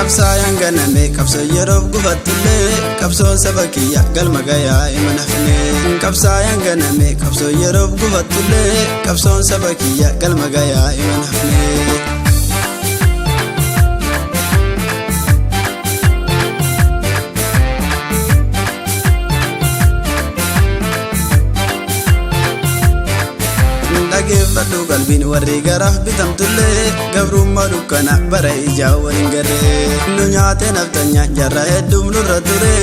Qabsaayaan ganame qabsoo yeroof gufattullee, qabsoon saba kiyya galma gayaa hima nafne. Qabsaayaan ganame qabsoo yeroof gufattullee, qabsoon saba kiyya galma gayaa hima nafne. Dhageeffadhu qalbiin warri garaaf bitamtullee, gabrummaa dukkana bara ijaa waliin garee. Nu nyaatee naftanya jarra hedduum nurra ture,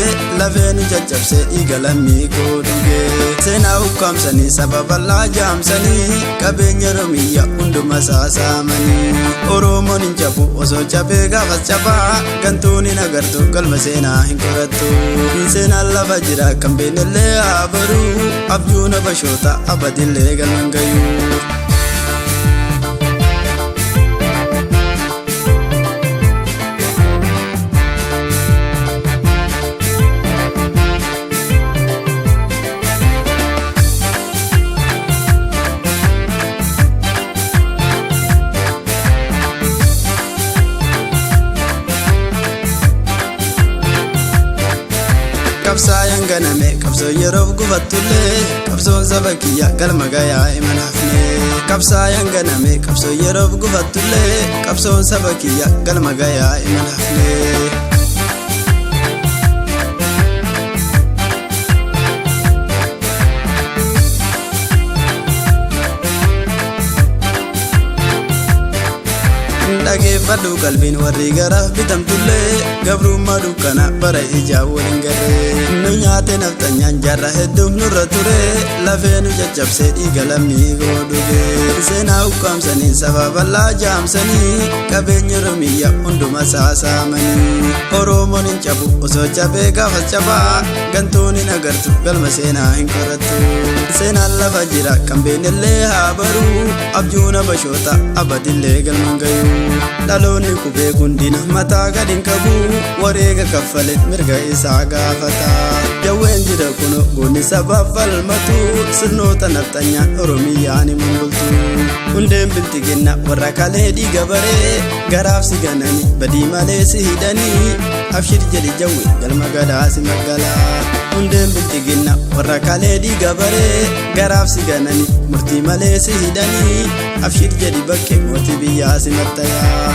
lafee nu caccabsee dhiiga lammii koo dhuge. Seenaa ukkaamsanii, saba bal'aa jaamsanii, qabeenya Oromiyyaa hunduma saasaamanii. Oromoon hin cabu, osoo cabee gaafas cabaa, gantuun hin agartu, galma seenaa hin qorattu. Seenaan lafa jira, kan beennellee haa baruu, abjuun habashoota abadillee galman gayuu. Qabsaayaan ganame qabsoo yeroof gufattullee, qabsoon saba kiyya galma gayaa hima nafne. Qabsaayaan ganame qabsoo yeroof gufattullee, qabsoon saba kiyya galma gayaa hima nafne. Dhageeffadhu qalbiin warri garaaf bitamtullee, gabrummaa dukkana bara ijaa waliin garee. Nu nyaate naftanyaan jarra hedduuf nurra ture, lafee nu caccabsee dhiiga lammii koo dhuge. Seenaa ukkaamsanii, saba bal'aa jaamsanii, qabeenya Oromiyyaa hunduma saasaamanii. Oromoon hin cabu, osoo cabee gaafas cabaa, gantuun hin agartu, galma seenaa hin qorattu. Seenaan lafa jira, kan beennellee haa baruu, abjuun habashoota abadillee galman gayuu. Dhaloonni qubee gundina mataa gad hin qabu, wareega kaffale mirga isaa gaafata. Jawween jira kuno, goonni sabaaf falmatu, sirnoota nafxanyaan Oromiyyaan hin bultu. Hundeen biltiginna warra kalee dhiiga baree, garaaf si gananii badii malee si hidhanii, abshir jedhi jawwe, galma gadaa si maggalaa. Hundeen biltiginna warra kalee dhiiga baree, garaaf si gananii murtii malee si hidhanii, abshir jedhi, bakke mootii biyyaa si mattayaa.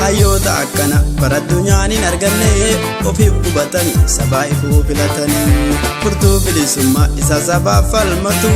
Hayyoota akkana bara addunyaan hin arganne, ofiif gubatanii sabaa ifuu filatanii, furtuu bilisummaa isa sabaaf falmatu,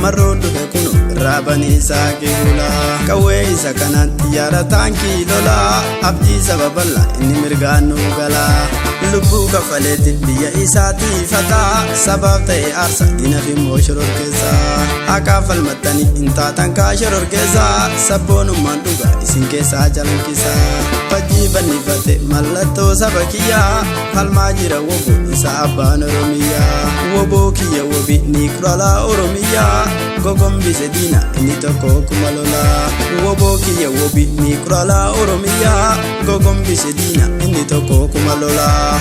marroon dhufe kunu irraa banii isaa kihula. Qawwee isa kanaan xiyyaara taankii lolaa, abdii saba bal'aa inni mirgaan nuu galaa. Lubbuu kaffaleetti biyya isaatiifataa, sabaaf ta'e aarsa, diinaaf immoo shororkeessaa. Haqaaf falmattanii hin taatan kaa shororkeessaa, sabboonummaan dhugaa isin keessaa calanqisaa. Fajjii fannifate mallattoo saba kiyyaa, falmaa jira wobo isa abbaan Oromiyaa. Woboo kiyya wobi ni quralaa Oromiyaa, gogombise diina inni tokko kuma lolaa. Woboo kiyya wobi ni quralaa Oromiyaa, gogombise diina inni tokko kuma lolaa.